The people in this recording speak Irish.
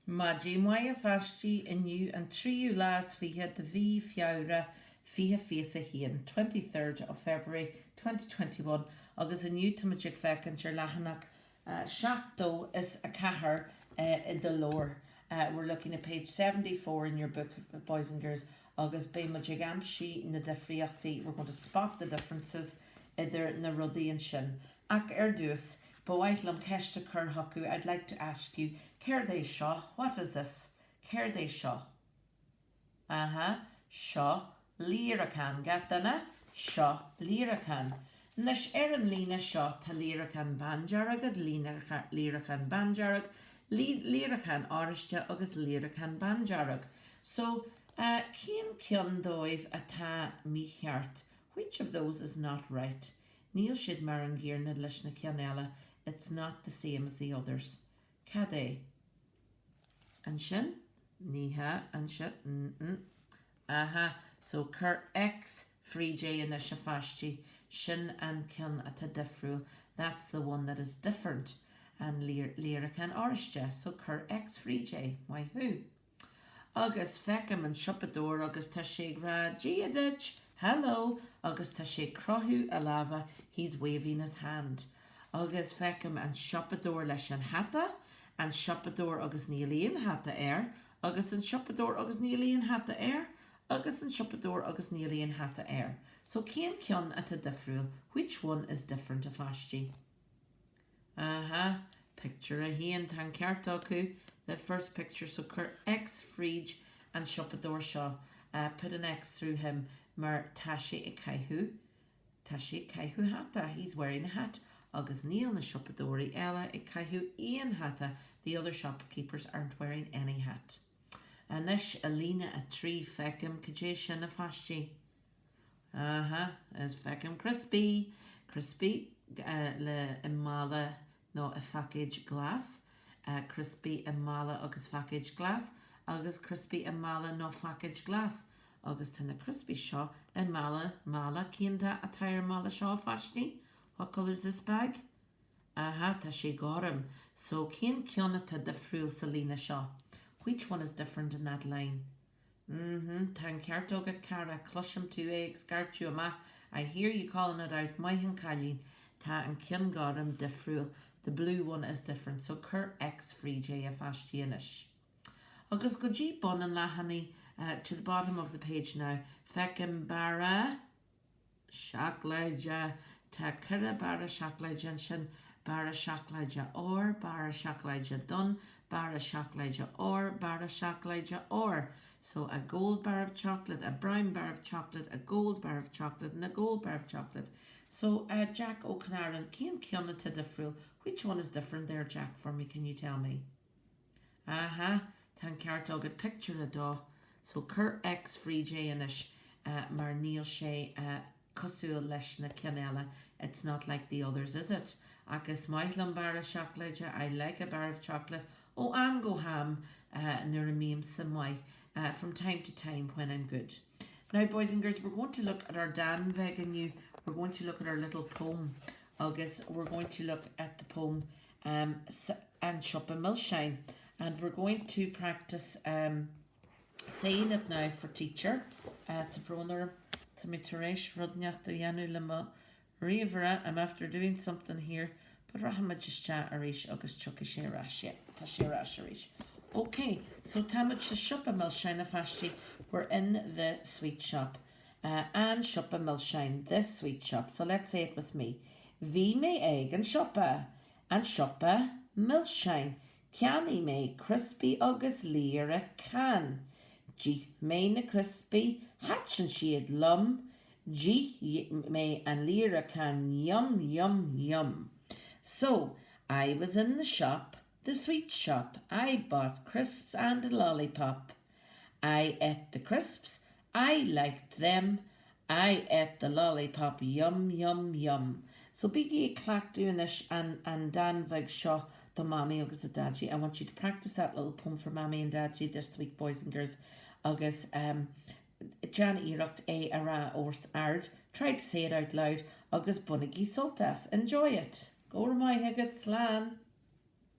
Maidin mhaith a pháistí, inniu an tríú lá is fiche de mhí Feabhra 2021, 23rd of February 2021, agus inniu táimid ag féachaint ar leathanach 74 i do leabhar. We're looking at page 74 in your book, boys and girls, agus beidh muid ag aimsiú na difríochtaí, we're going to spot the differences, idir na rudaí ansin. Ach ar dtús, Ba mhaith liom ceist a chur chucu, I'd like to ask you, Céard é seo? What is this? Céard é seo? Aha, seo líreacán. Gach duine? Seo líreacán. Anois, ar an líne seo tá líreacán bándearg, líreacán bándearg, líreacán oráiste agus líreacán bándearg. So, cén ceann dóibh atá mícheart? Which of those is not right? Níl siad mar an gcéanna leis na cinn eile, it's not the same as the others. Cad é? Ansin? Ní hea, ansin, mm. Aha, so cuir X fríd é anois a pháistí, sin an ceann atá difriúil, that's the one that is different, an líreacán oráiste, so cuir X fríd é, maith thú. Agus feicim an siopadóir agus tá sé ag rá Dia duit, hello, agus tá sé ag croitheadh a láimhe, he's waving his hand. Agus feicim an siopadóir leis an hata, an siopadóir agus níl aon hata air, agus an siopadóir agus níl aon hata air, agus an siopadóir agus níl aon hata air. So cén ceann atá difriúil, which one is different a pháistí? Aha, pictiúr a haon, tá an ceart acu, the first picture, so cuir X fríd an siopadóir seo, put an X through him, mar tá sé ag caitheamh, tá sé ag caitheamh hata, he's wearing a hat, agus níl na siopadóirí eile ag caitheamh aon hata, the other shopkeepers aren't wearing any hat. Anois, i líne a 3, feicim, cad é sin a pháistí? Aha, is feicim criospaí, criospaí le i mála nó i phaicéid glas, criospaí i mála agus phaicéid glas agus criospaí i mála nó phaicéid glas. Agus tá na criospaí seo i mála, mála, cén dath atá ar an mála seo a pháistí? What colour is this bag? Aha, tá sé gorm. So cén ceann atá difriúil sa líne seo? Which one is different in that line? Mm-hmm, tá an ceart agat cara, cloisim tú é ag scairteadh amach, I hear you calling it out, maith an cailín, tá an ceann gorm difriúil, the blue one is different, so cuir X fríd é a pháistí anois. Agus go dtí bun an leathanaigh, to the bottom of the page now, feicim barra, seacláide. Tá ceithre barra seacláide ansin, barra seacláide óir, barra seacláide donn, barra seacláide óir, barra seacláide óir. So a gold bar of chocolate, a brown bar of chocolate, a gold bar of chocolate and a gold bar of chocolate. So uh, Jack Ó Cnáran, cén ceann atá difriúil? Which one is different there, Jack, for me, can you tell me? Aha, tá an ceart agat, pictiúr a dó. So cuir X fríd é anois mar níl sé cosúil leis na cinn eile, it's not like the others, is it? Ach is maith liom barra seacláide, I like a bar of chocolate, ó am go ham nuair a mbímse maith, from time to time when I'm good. Now boys and girls, we're going to look at our dán bheag inniu, we're going to look at our little poem agus we're going to look at the poem um, An Siopa Milseáin and we're going to practice um, saying it now for teacher. Uh, tá brón orm, tá mé tar éis rud inteacht a dhéanamh le mo ríomhaire, I'm after doing something here, but rachaimid isteach arís agus tiocfaidh sé ar ais, yeah, tá sé ar ais arís. Ok, so táimid sa siopa milseáin a pháistí, we're in the sweet shop. Uh, an siopa milseáin, the sweet shop, so let's say it with me. Bhí mé ag an siopa. An siopa milseáin. Cheannaigh mé criospaí agus líreacán. D'ith mé na criospaí, thaitin siad liom. D'ith mé an líreacán, yum yum yum. So, I was in the shop, the sweet shop, I bought crisps and a lollipop. I ate the crisps, I liked them, I ate the lollipop, yum yum yum. So bígí ag cleachtadh anois an an dán bheag seo do Mamaí agus do Daidí. I want you to practice that little poem for Mammy and Daidí this week boys and girls agus um, déan iarracht é a rá os ard, try to say it out loud agus bainigí sult as. Enjoy it! Go raibh maith agat, slán!